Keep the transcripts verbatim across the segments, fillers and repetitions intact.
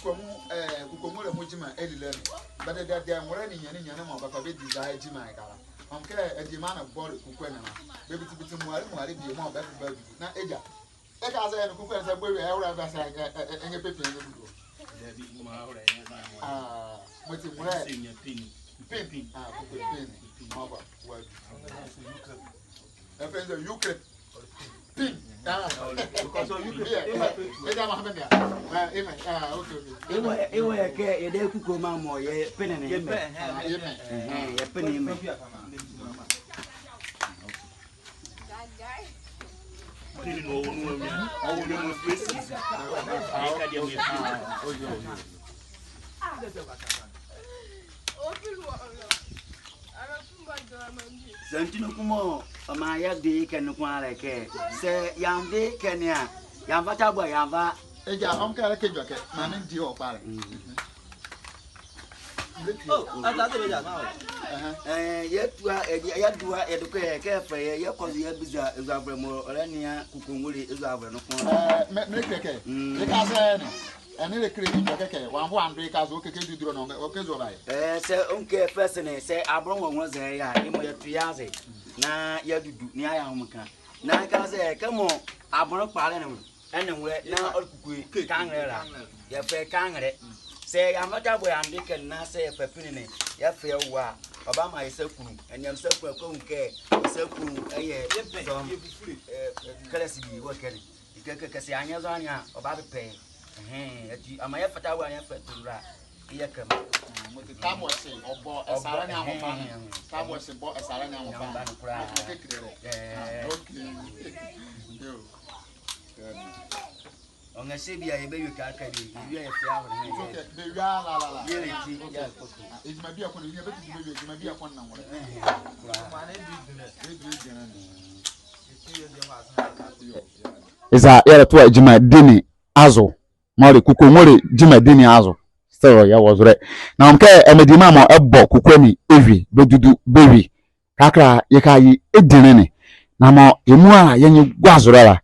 Kukue mɔ, eh, Kukue Nwole mɔ gyima ɛlile ne. Bɛdɛdɛ nwolɛ ne nyane nyane mɔɔ bɛfa bɛdi zɔhane gyima ɛkɛ la. Ɔnwom kɛ adiema ne bɔle Kukue ne la. Bɛbitibiti muale muale bie mɔɔ bɛfa bɛdu. Na egya. Ɛka sɛ ɛnee Kukue ne sɛ bɔ ɛwia ɛwolɛ bɛsɛ ɛ, ɛ, ɛ, ɛnyɛ pɛpɛ ɛnyɛ dudu. Daabi, mɔɔ ɛwolɛ ɛnyɛ zɔhane. Ah, mɔti nwolɛ. Pin. Pin. Ah, Kukue pin. Mɔɔ bɔ, wadu. Ɛfɛ nso Ukraine. Pin. Ah. Because of Ukraine. Yeah. Ɛda ma hɛmɛ ya. Ah, amen. Ah, okay, okay. Ewa, ewa yɛ kɛ, yɛdayɛ Kukue mɔɔ yɛ pin ne. Yɛ pin. Ah, amen. Ɛhɛn, yɛ pin ne, amen. Saa nti noko mɔɔ ɔmaa yɛde kɛ noko ala kɛ, sɛ yɛanva ɛkɛ ne a, yɛanva tabo a yɛanva. Egya, ɔnwom kɛ ala kɛ edwɛkɛ, maa mendie ɔ kpalɛ. Mm. Oh, asa ase bɛ gya, maa wɔ. Ɛhɛn. Ɛɛ, yɛtua, ɛɛ, yɛdua, yɛdokɔ yɛ, kɛ ɛfa yɛ, yɛkɔ zo yɛbiza, ɛzo avolɛ mɔɔ, ɔlɛnea Kukue Nwole, ɛzo avolɛ noko. Ɛɛ, me, mekile kɛ. Mm. Ɛka sɛ ne. Ɛnee lekile edwɛkɛ kɛ, wanvo wandoka zo kɛkɛ dudulɛ nɔ, ɔkɛ zo ɔbayɛ. Ɛɛ, sɛ ɔnwom kɛ fɛse ne, sɛ abonle nwonlɛ zɛhae a, yemɔ yɛto ye aze, na yɛadudu, na yɛayɛ ahomeka. Na ɛka sɛ, kɛmɔ abonle kpalɛ ne, ɛnee nwolɛ, na ɔle Kukue kangelɛ la, yɛfa ye kangelɛ. Sɛ yɛanva tabo yɛandoka ne, na sɛ yɛfa pin ne, yɛfa yɛwo a, ɔbamaa yɛ sakunu, ɛnee yɛ sakunu, ɛkɔnwu kɛ, yɛ sakunu, ɛyɛ, sɔm, ɛɛ, ɛɛ, kɛlɛse bie, wɔ ɛkɛ ne. Kɛ, kɛ, kɛ sɛ yɛanyɛ zɔhane a, ɔbapɛpɛ. Ɛhɛn, ati, ɔmaa yɛfa tabo a yɛfa towula. Yɛ kɛ mɔ. Mɔti tabo ɛhye, ɔbɔ, ɛsale ne anwopa ne. Ɛhɛn. Tabo ɛhye bɔ, ɛsale ne anwopa ne. Anwopa ne kola. Mɔti kɛkɛ kile lɛ. Ɛɛ. Ah, okay. Yo. Ɔnrɛhyɛ bie a yɛbɛwie kɛkala bie, yɛwie a yɛfa ye ahole. It's okay. Bɛwie ala, ala, ala. Yɛlɛti, yɛkɔ so. Ah, gyima bieko ne, yɛbɛti gyima bie, gyima bieko ne nwolɛ. Ɛhɛn, kola. Bɛdie gyina ne. Eza yɛlɛtoa gyima di ne azo. Mɔɔ le Kukue Nwole gyima di ne azo. Still yɛwɔ zolɛ. Na ɔnwom kɛ mediema mɔɔ ɛbɔ Kukue ne ɛwie, bɛdudu bɛwie. Kɛkala yɛka ye edinlɛ ne. Na mɔɔ yɛ muala yɛ nye gua zolɛ la,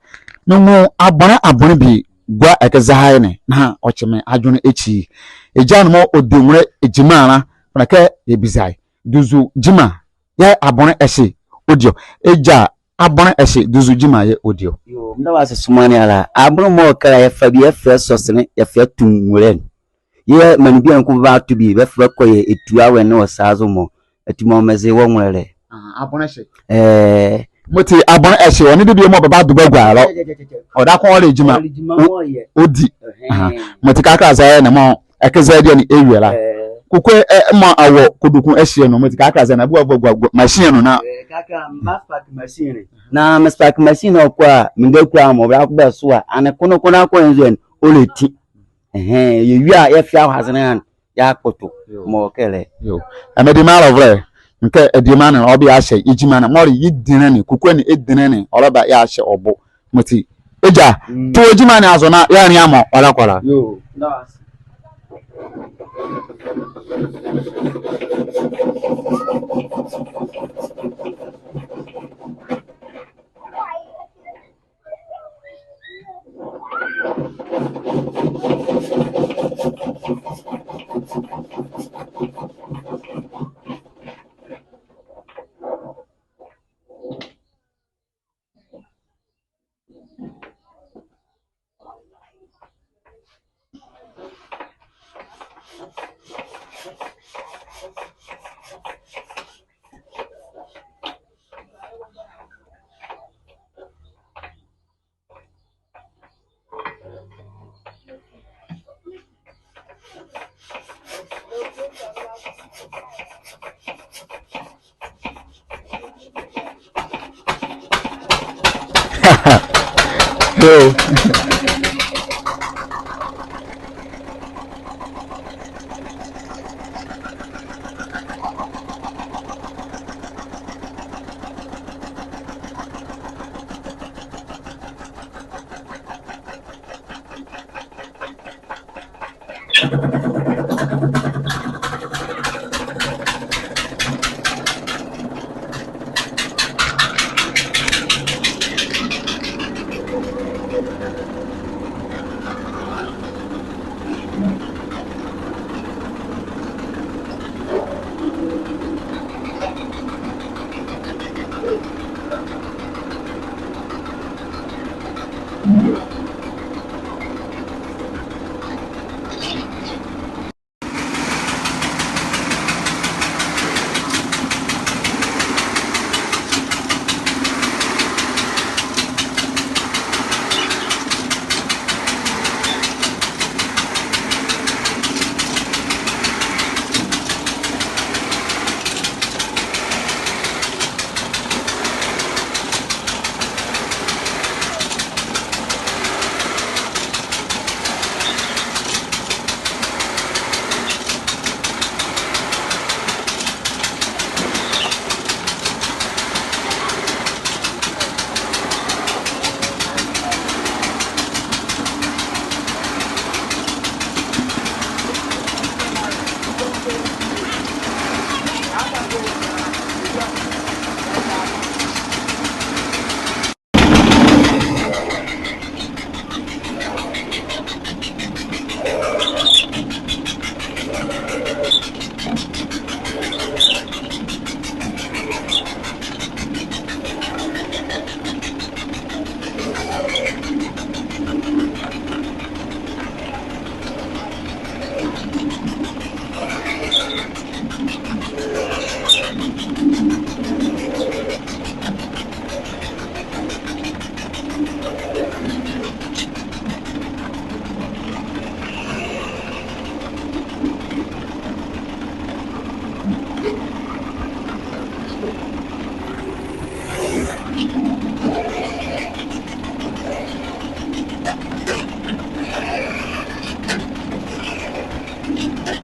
menwu abonle abonle bie gua ɛkɛ zɛhae ne. Na ɔkye me adwenle ekyi. Egya ne mɔɔ ɔdi nwolɛ gyima la, kpondɛ kɛ yɛbiza ye. Duzu gyima yɛɛ abonle ɛhye ɔdi ɔ? Egya, abonle ɛhye duzu gyima yɛɛ ɔdi ɔ? Yoo, meda wɔ ase somaa ne ala. Abonle mɔɔ kɛkala yɛfa bie yɛfa ye sɔse ne, yɛfa ye to nwolɛ ne. Yɛɛ menli bieko bɛbato bie, bɛfa bɛkɔ yɛ etua wɔ ne wɔ sa zo mɔ. Ati mɔɔ meze wɔ nwolɛ lɛ. Ah, abonle ɛhye. Ɛɛ. Mɔti abonle ɛhye, ɔnle debie mɔɔ bɛbado bɛagua ye la. Ɔdaye kɛ ɔle gyima. Ɔle gyima mɔɔ ɔyɛ. Ɔdi. Ɛhɛn. Aha. Mɔti kɛkala zɛhae ne mɔɔ ɛkɛ zɛhae deɛ ne ɛwie la. Ɛɛ. Kukue, ɛɛ, mɔɔ awɔ kodoku ɛhye nu, mɔti kɛkala zɛhae ne, bua, bua, bua, bua, machine nu na. Ɛɛ, kɛkala, mɛ spark machine. Na mɛ spark machine ɔkɔ a, mengakula mɔ, bɛla kɔ bɛ so a, ɛnee kono, kono akɔ nzo ɛnee, ɔlɛti. Ɛhɛn, yɛwie a, yɛfa ye ahole aze ne ɛnee, yɛakpoto. Yoo. Mɔɔ kɛlɛ. Yoo. Ɛɛ, mediema alɔvolɛ, mekɛ adiema ne, ɔba yɛahyɛ ye gyima ne, mɔɔ le ye dinlɛ ne, Kukue ne edinlɛ ne, ɔlɛba yɛahyɛ ɔ bo. Mɔti, egya, mm, to gyima ne azo na yɛanlea mɔɔ ɔlɛkɔ la. Yoo, na. Yo.